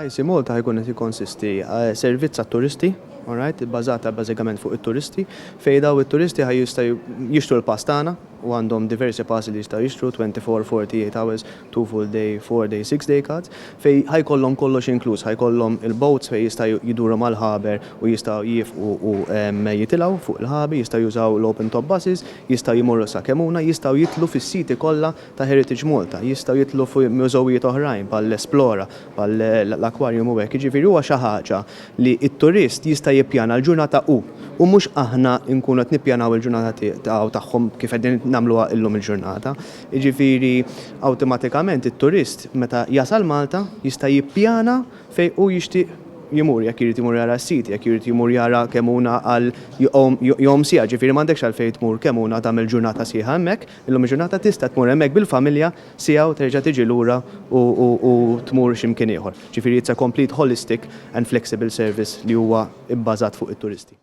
IC Malta ħa jkun qed jikkonsisti servizz għat-turisti, alright, ibbażata bażikament fuq it-turisti, fejn dawn it-turisti ħa jistgħu jixtru l-pass tagħna u għandhom diversi passi li jistgħu jixtru, 24, 48 hours, 2 full day, 4 day, 6 day cards, fejn ħa jkollhom kollox inkluż, ħa jkollhom il-boats fejn jistgħu jduru mal-harbour u jistgħu jieqfu u jitilgħu fuq il-ħabi, jistgħu jużaw l-open top buses, jistgħu jmorru sa Kemmuna, jistgħu jidħlu fis-siti kollha ta' Heritage Malta, jistgħu jidħlu fi mużewijiet oħrajn bħall-Esplora, bħal l-aquarium u hekk. Jiġifieri huwa xi ħaġa li t-turist jista' jippjana l-ġurnata hu u mhux aħna nkunu qed nippjanaw il-ġurnata tiegħu tagħhom kif qegħdin nagħmluha illum il-ġurnata. Jiġifieri awtomatikament it-turist meta jasal Malta jista' jippjana fejn hu jixtieq jmur, jekk irid imur jara s-siti, jekk irid imur jara Kemmuna għal jum sieħ, ġifieri m'għandekx għalfejn tmur Kemmuna tagħmel ġurnata sħiħa hemmhekk, illum il-ġurnata tista' tmur hemmhekk bil-familja siegħa u terġa' tiġi lura u tmur x'imkien ieħor. Ġifieri it's a complete holistic and flexible service li huwa bbażat fuq it-turisti.